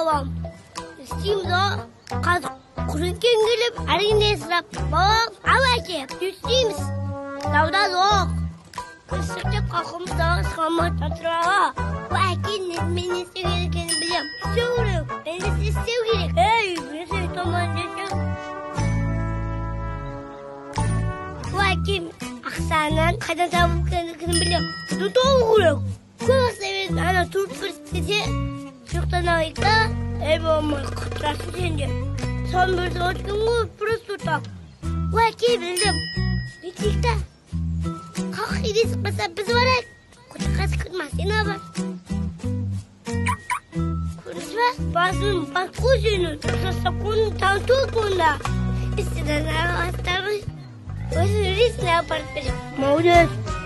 Балам, не істейміз а? Қазір Құрекең келіп, әрине сұрап, балам, ал әке, не істейміз? Дауда жоқ. Күшікте қалқымыздағы шығамай тұрға. Бұл әке мен не істеу керек екенін білемін. Істеу керек, мен не істеу керек. Ей, мен сөйтемін десең. Бұл әкем ақшаны қайдан табу керектігін білемін. Табу керек. Көп ақша беріп, ана тұрып бір істесе, жоқтан алайық та, ей болмай, құтырасың сен де. Сон бір өткен ғой, просто так. Бұл әке білдім. Бүйтейік та. Халық елесіп қалса, біз барайық. Қазір машина бар. Көрдіңіз ба? Басын бас қой сені. Жасап таныту онда. Істеден астамыз. Өзің ресіне апарып беремін. Молодец.